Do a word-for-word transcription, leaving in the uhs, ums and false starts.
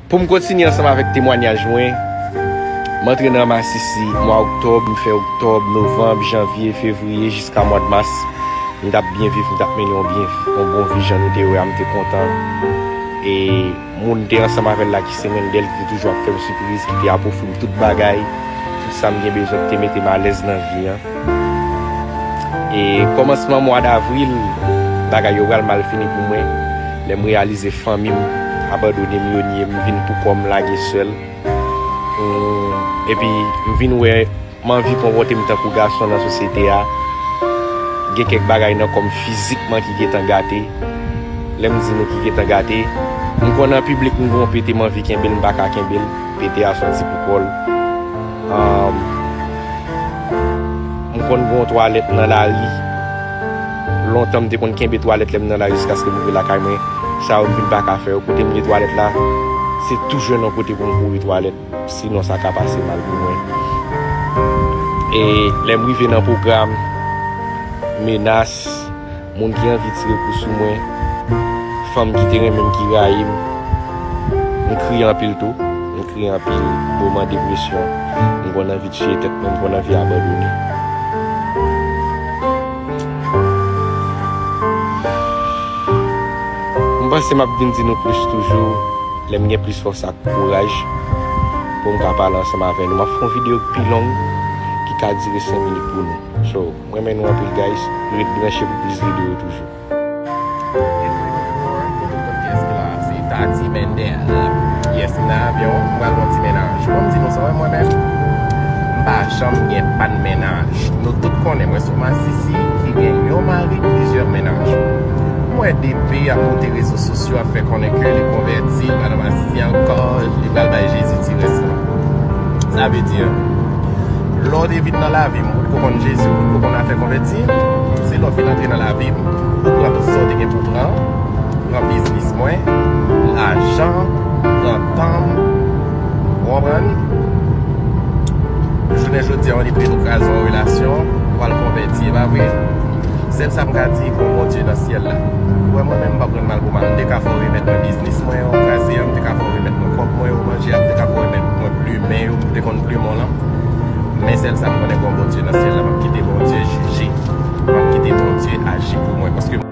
Pou m kontinye ansanm avèk temwanyaj mwen, m antre nan masisi mwa oktòb, m fè oktòb, novanm, janvye, fevriye, jiska mwa mas. M t ap byen viv, m t ap mennen yon byen, yon bon vi jan nou te wè a, m te kontan. E moun m te ansanm avè l la ki se Mendel, ki te toujou ap fè m sipriz, ki te ap ofri m tout bagay, tout sa m gen bezwen, ki te mete m alèz nan vi an. E kòmansman mwa davril, bagay yo pral mal fini pou mwen. Lè m reyalize fanmi m abandone m, yo nye m, m vin pou kò m lage sèl. Hum, epi m vin wè m anvi konpòte m tankou gason nan sosyete a. Gen kèk bagay nan kò m fizikman ki gentan gate. Lè m di nou ki gentan gate, m konn nan piblik m gon pete m anvi kenbe l, m pa ka kenbe l. Pete a soti pou kò l. Hum, M konn gon twalèt nan lari. Lontan m te konn kenbe twalèt lè m nan lari jiskaske m rive lakay mwen. Sa yo m vin pa ka fè yo. Kote m gen twalèt la, se toujou nan kote pou m kouri twalèt. Sinon sa ka pase mal pou mwen. E lè m rive nan pwogram, menas, moun ki anvi tire kou sou mwen, fanm ki te renmen m ki rayi m. M kriye anpil tou. M kriye anpil, moman depresyon. M konn anvi tiye tèt mwen, m konn anvi abandone. M panse m ap vin di nou plis toujou lè m gen plis fòs ak kouraj pou m ka pale ansanm avè nou. M ap fè yon videyo ki pi long ki ka dire senk minit pou nou. So, m renmen nou anpil, guys. Ret branche pou plis videyo toujou. Yes, m nan avyon, m pral nan ti mennaj. Bon, m di nou sa, wè mwen menm, m pa janm gen pa n mennaj. Nou tout konnen mwen se yon masisi ki gen yon mari, plizyè mennaj. M wè D P ap monte rezo sosyo ap fè konnen ke li konvèti, li pa nan masisi ankò, li pral bay Jezi ti rès lan. Sa vle di, lè w te vin nan lavi m, ou potko konn Jezi, ou potko konn afè konvèti, se lè w fin antre nan lavi m, ou pran tout sa w te gen pou pran, pran biznis mwen, lajan, pran tan m, ou konprann? Jounen jodi a, w annik ret ou kraze yon relasyon, ou al konvèti, e pa vre? Sèl sa m ka di, gon Bondye nan syèl la. Ou wè mwen menm, m p ap rann mal pou mal. M te ka fè w remèt mwen biznis mwen, ou kraze a, m te ka fè w remèt mwen kòb mwen, ou manje a, m te ka fè w remèt mwen plimen yo, m te konn plimen w lan. Men sèl sa m konnen, gon Bondye nan syèl la, m ap kite Bondye jije. M ap kite Bondye aji pou mwen, paske